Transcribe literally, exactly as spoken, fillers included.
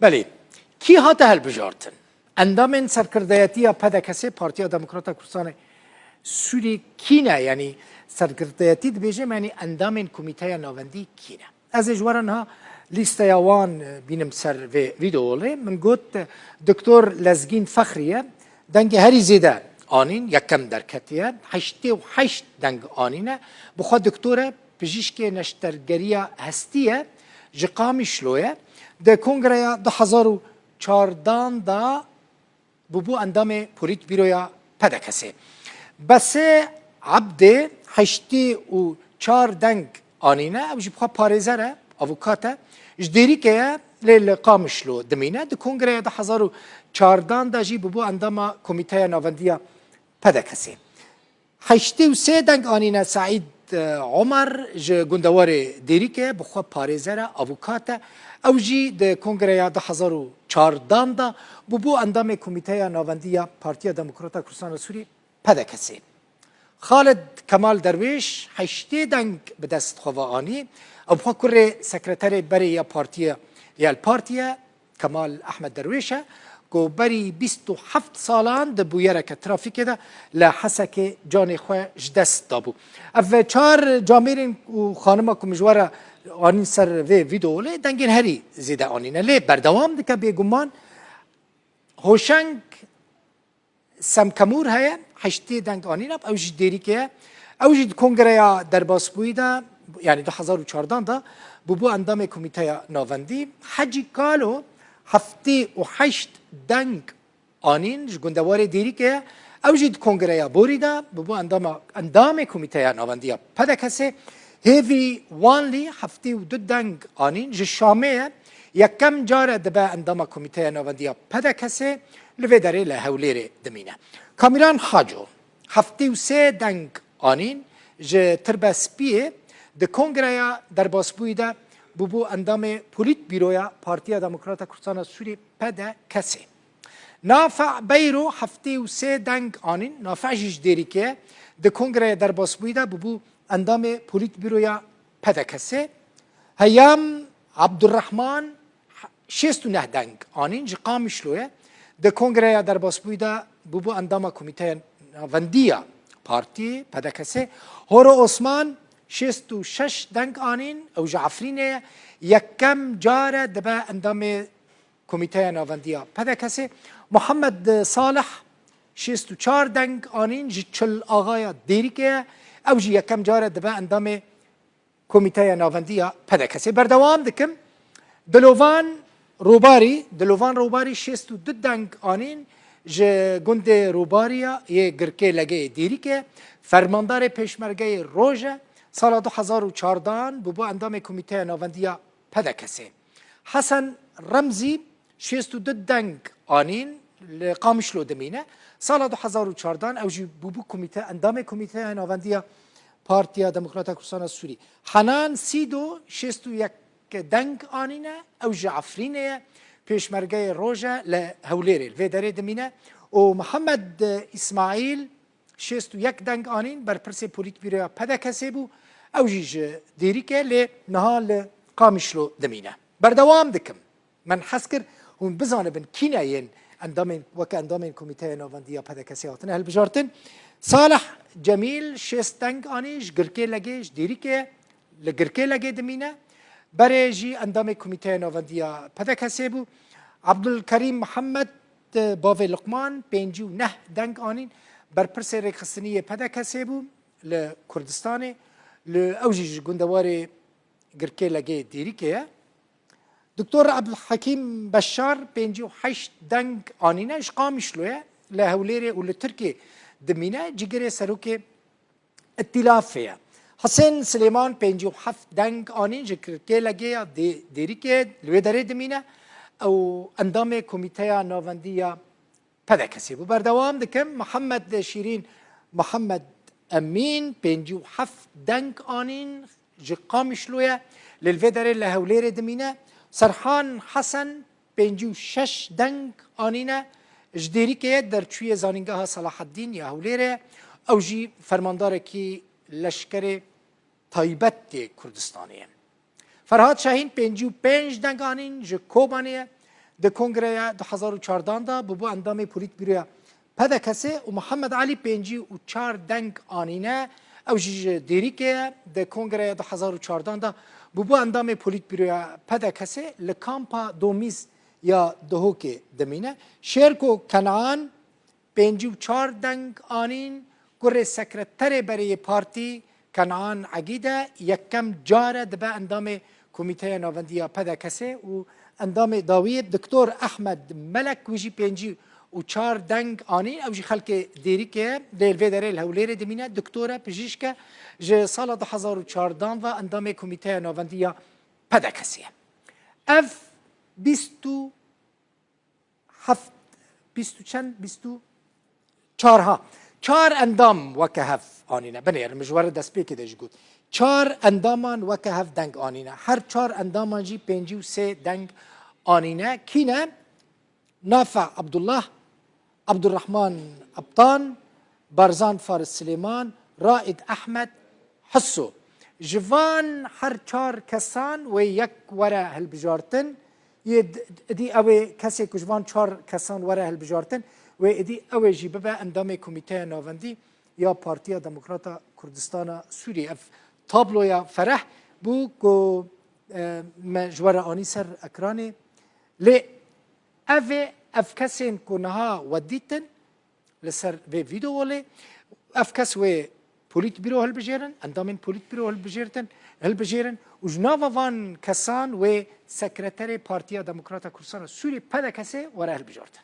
Belê. Kî hate hilbijartin? Endamên serkirdeyetiya P D K S'ê, Partiya Demokrata Kurdistanê Sûrî, kî ne? Yanî serkirdeyetî dibêje, yanî endamên komîteya navendî kî ne? Ez ê ji we re niha lîsteya wan, e, bînim ser vê vîdeolê. Min got, e, Doktor Lezgîn Fexrî ye. Dengê herî zêde anîn, yekem derketiye. Heştê û heşt deng anîne. Bi xwe doktor e, pijîşkê neştergeriya hestî ye, ji Qamişlo ye. Di kongreya du hezar û çardan de bûbû endamê polîtbîroya P D K S'ê. Besê Ebdê heştê û çar deng anîne, ew jî bi xwe parêzer e, avukat e. Ji Dêrikê ye, lê li Qamişlo dimîne. Di kongreya du hezar û çardan de jî bûbû endama Komîteya Navendiya P D K S'ê. Heştê û sê deng anîne Seîd, e, Omer, ji gundewarê Dêrikê, bi xwe parêzer e, avukat e. Ew jî di kongreya du hezar û çardan de bûbû endamê Komîteya Navendî ya Partiya Demokrata Kurdistana Sûrî, P D K S'ê. Xalid Kemal Derwêş heştê deng bi dest xwe ve anî. Ew bi xwe kurê sekreterê berê ya partiyê, ya li partiyê, Kemal Ehmed Derwêş e, ku berî bîst û heft salan di bûyereke trafîkê de li Hesekê canê xwe ji dest dabû. Ev çar camêrên û xanima ku min ji we re anîn ser vê vîdeolê, dengên herî zêde anîne. Lê berdewam dike bêguman. Hoşeng Semkemûr heye, heştê deng anîne, ew jî Dêrikê ye. Ew jî di kongreya derbasbûyî de, yanî du hezar û çardan de, bûbû endamê Komîteya Navendî. Hecî Kalo heftê û heşt deng anîn, ji gundewarê Dêrikê ye. Ew jî di kongreya borî de bûbû endama, endamê Komîteya Navendî ya P D K S'ê. Hêvî Wanlî heftê û du deng anîn, ji Şamê ye. Yekem car e dibe endama Komîteya Navendî ya P D K S'ê, li vê derê li Hewlêrê dimîne. Kamîran Haco heftê û sê deng anîn, ji Tirbe Spiyê, di kongreya derbasbûyî de bûbû endamê Polîtbîroya Partiya Demokrata Kurdistana Sûrî, P D K S'ê. Nafe Beyro heftê û sê deng anîn, Nafe jî ji Dêrikê ye, di kongreya derbasbûyî de bûbû endamê Polîtbîroya P D K S'ê. Heyam Abdurrahman şêst û neh deng anîn, ji Qamişlo ye. Di kongreya derbasbûyî de bûbû endama Komîteya Navendî ya Partî, P D K S'ê. Horo Osman şêst û şeş deng anîn, ew ji Efrînê ye. Yekem car e dibe endamê Komîteya Navendî ya P D K S'ê. Muhammed Salih şêst û çar deng anîn, ji Çil Axaya Dêrikê ye. Ew jî yekem car e dibe endamê Komîteya Navendî ya P D K S'ê. Berdewam dikim. Dilovan Robarî, Dilovan Robarî şêst û du deng anîn, ji gundê Robariya yê Girkê Legeyê Dêrikê, fermandarê Pêşmergeyê Roj e, sala du hezar û çardan bûbû endamê Komîteya Navendî ya P D K S'ê. Hesen Remzî şêst û du deng anîn, li Qamişlo dimîne. Sala du hezar û çardan ew jî bûbû komîte, endamê Komîteya Navendî ya Partiya Demokrata Kurdistana Sûrî. Henan Sîdo şêst û yek deng anîne, ew ji Efrînê ye, pêşmergeyê Roj e, li Hewlêrê li vê derê dimîne. Û Mihemed Îsmaîl şêst û yek deng anîn, berpirsê Polîtbîroya P D K S'ê bû, ew jî ji Dêrikê, lê niha li Qamişlo dimîne. Berdewam dikim. Min hez kir hûn bizanibin kî ne yên endamên, weke endamên Komîteya Navendî ya P D K S'ê hatine hilbijartin. Salih Cemîl şêst deng anî, ji Girkê Legê, ji Dêrikê, li Girkê Legê dimîne. Berê jî endamê Komîteya Navendî ya P D K S'ê bû. Abdulkerîm Mihemed, bavê Luqman, pêncî û neh deng anîn, berpirsê rêkxistinî yê P D K S'ê bû li Kurdistanê. Li, ew jî ji gundewarê Girkê Legê Dêrikê ye. Doktor Ebdulhekîm Beşar pêncî û heşt deng anîne, ji Qamişlo ye, li Hewlêrê û li Tirkê dimîne, cîgirê serokê Îtîlafê ye. Hisên Silêman pêncî û heft deng anîn, ji Girkê Legê ya Dê-, Dêrikê, li wê derê dimîne. Ew endamê Komîteya Navendî ya P D K S'ê bû. Berdewam dikim. Mihemed Şîrîn Mihemed Emîn pêncî û heft deng anîn, ji Qamişlo ye, lê li vê derê li Hewlêrê dimîne. Serhan Hesen pêncî û şeş deng anîne, ji Dêrikê ye, derçûyê Zanîngeha Selaheddîn ya Hewlêrê ye. Ew jî fermandarekî leşkerê taybet yê Kurdistanê ye. Ferhat Şahîn pêncî û pênc deng anîn, ji Kobanê ye. Di kongreya du hezar û çardan de bûbû endamê polîtbîroya P D K'ê û Muhammed Elî pêncî û çar deng anîne. Ew jî ji Dêrikê ye. Di kongreya du hezar û çardan de bûbû endamê polîtbîroya P D K'ê, li kampa Domîz ya Duhokê dimîne. Şêrko Kenan pêncî û çar deng anîn, kurê sekreterê berê yê partî Kenan Egîde yekem car e dibe endamê Komîteya Navendî ya P D K'ê û endamê dawiyê Doktor Ehmed Melek, wî jî pêncî û çar deng anîn. Ew jî xelkê Dêrikê ye, lê li vê derê li Hewlêrê dimîne. Doktor e, pijîşk e, ji sala du hezar û çardan ve endamê Komîteya Navendî ya P D K'ê ye. Ev bîst û heft, bîst û çend, bîst û çar ha. Çar endam weke hev anîne. Binêrin, min ji we re destpêkê de jî got. Çar endaman weke hev deng anîne. Her çar endaman jî pêncî û sê deng anîne. Kî ne? Nafe Abdullah, Abdurrahman Abtan, Barzan Faris Silêman, Raid Ehmed, Hisso. Ji van her çar kesan wê yek were hilbijartin, yê d-, idî ew ê kesê ku ji van çar kesan were hilbijartin, wê idî ew ê jî bibe endamê Komîteya Navendî ya Partiya Demokrata Kurdistana Sûriyê. Ev tabloya fereh bû ku, e, me ji we re anî ser ekranê. Lê ev ê, ev kesên ku niha we dîtin, li ser vê vîdeo lê, ev kes wê polîtbîro hilbijêrin, endamên polîtbîro hilbijêrtin, hilbijêrin û ji nava van kesan wê sekreterê Partiya Demokrata Kurdistana Sûriyê, P D K'ê, were hilbijartin.